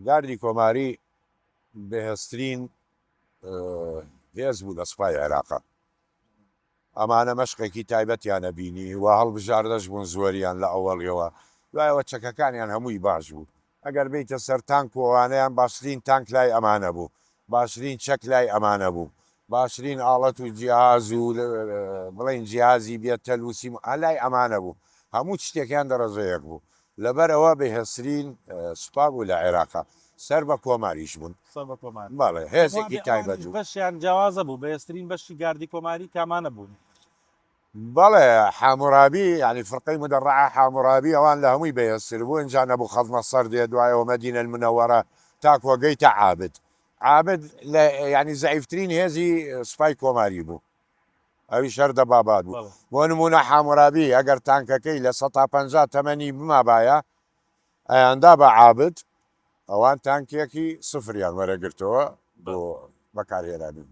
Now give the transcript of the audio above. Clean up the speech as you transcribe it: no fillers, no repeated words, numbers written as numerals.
گاردی کۆماری بەهێزترین هێز بوو لە سوپای عێراقا. ئەمانە مەشقێکی تایبەتیان ئەبینی و هەڵبژاردەش بوون زۆریان لە ئەوەڵیەوە، دوایەوە چەکەکانیان هەمووی باش بوو، ئەگەر بێیتە سەر تانک و ئەوانەیان باشترین تانک لای ئەمانە بوو، باشترین چەک لای ئەمانە بوو، باشترین ئاڵەت و جیهاز و بڵێین جیهازی بێ تەل و سیم لای ئەمانە بوو، هەموو شتێکیان دەرەجە یەک بوو. لەبەر ئەوە بەهێزترین سوپا بوو لە عێراقا. سەر بە کۆماریش بوون. سەر بە کۆمار. بەڵێ هێزێکی وابێ تایبەت ئەوانیش بوو. بەشیان جیاوازە بوو، بەهێزترین بەشی گاردی کۆماری کامانە بوون؟ بەڵێ حامورابی یانی فرقەی مودەڕەعە حامورابی ئەوان لە هەمووی بەهێزتر بوو، ئینجا نەبوخەزنەسەر دێ دوایەوە مەدینە المنەوەرە تاکوە گەیتە عابد. عابد لە یانی زەعیفترین هێزی سوپای کۆماری بوو. ئەویش هەر دەبابات بوو. بۆ نموونە حامورابی ئەگەر تانکەکەی 50% تەمەنی بمابایە ئەیاندا بە عابد، ئەوان تانکێکی سفریان وەرەگرتەوە بۆ بەکارهێنانی.